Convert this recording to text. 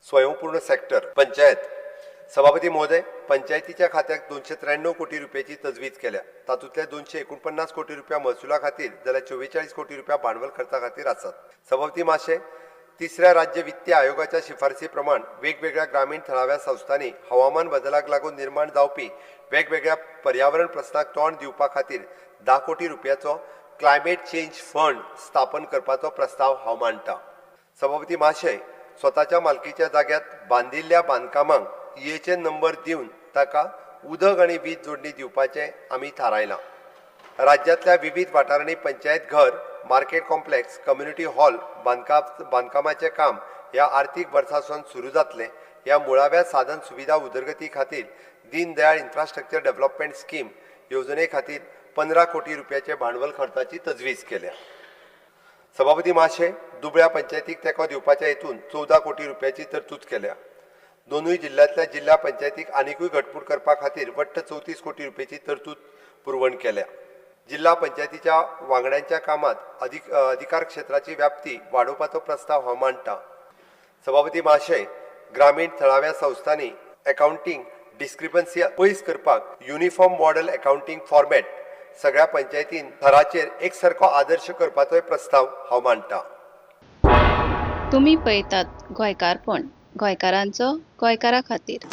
स्वयंपूर्ण सेक्टर पंचायत. सभापती महोदय, पंचायतीच्या खात्याक 293 कोटी रुपयाची तजवीज केल्या. तातूंतले 249 कोटी रुपया महसुला खातीर जाल्यार 44 कोटी रुपया भांडवल खर्चा खातीर आसात. सभापती महाशय, तिसऱ्या राज्य वित्तीय आयोगाच्या शिफारसी प्रमाण वेगवेगळ्या ग्रामीण थळाव्या संस्थांनी हवामान बदलाक लागून निर्माण जावपी वेगवेगळ्या पर्यावरण प्रस्नाक तोंड दिवपा खातीर 10 कोटी रुपयाचो क्लायमेट चेंज फंड स्थापन करपाचो प्रस्ताव हांव मांडटा. सभापती महाशय, स्वताच्या मालकीच्या जाग्यात बांदिल्ल्या बांदकामांक EHN number दिवन ताका उदक आनी वीज जोडणी दिवपाचें आमी थारायलां. राज्यांतल्या विविध वाठारांनी पंचायत घर, मार्केट कॉम्प्लेक्स, कम्युनिटी हॉल बांदकामाचें काम ह्या आर्थीक वर्सा सावन सुरू जातलें. ह्या मुळाव्या साधन सुविधा उदरगती खातीर दीनदयाळ इन्फ्रास्ट्रक्चर डेव्हलपमेंट स्कीम येवजणे खातीर 15 कोटी रुपयाचे भांडवल खर्चाची तजवीज केल्या. सभापती महाशय, दुबळ्या पंचायतीक तेंको दिवपाच्या हेतून 14 कोटी रुपयाची तरतूद केल्या. दोनूय जिल्ल्यांतल्या जिल्ल्या पंचायतीक आनिकूय घटमूट करपा खातीर वट्ट 34 कोटी रुपयाची तरतूद पुरवण केल्या. जिल्हा पंचायतीच्या वांगड्यांच्या कामात अधिकार क्षेत्राची व्याप्ती वाडोवपाचो प्रस्ताव हांव मांडटा. सभापती महाशय, ग्रामीण थळाव्या संस्थांनी अकाउंटींग डिस्क्रिपन्सी पयस करपाक युनिफॉर्म मॉडेल अकाउंटींग फॉर्मॅट सगळ्या पंचायतीन थराचेर एक सारको आदर्श करपाचोय प्रस्ताव हांव मांडटा. तुमी पळयतात गोंयकारपण, गोंयकारांचो गोंयकारा खातीर.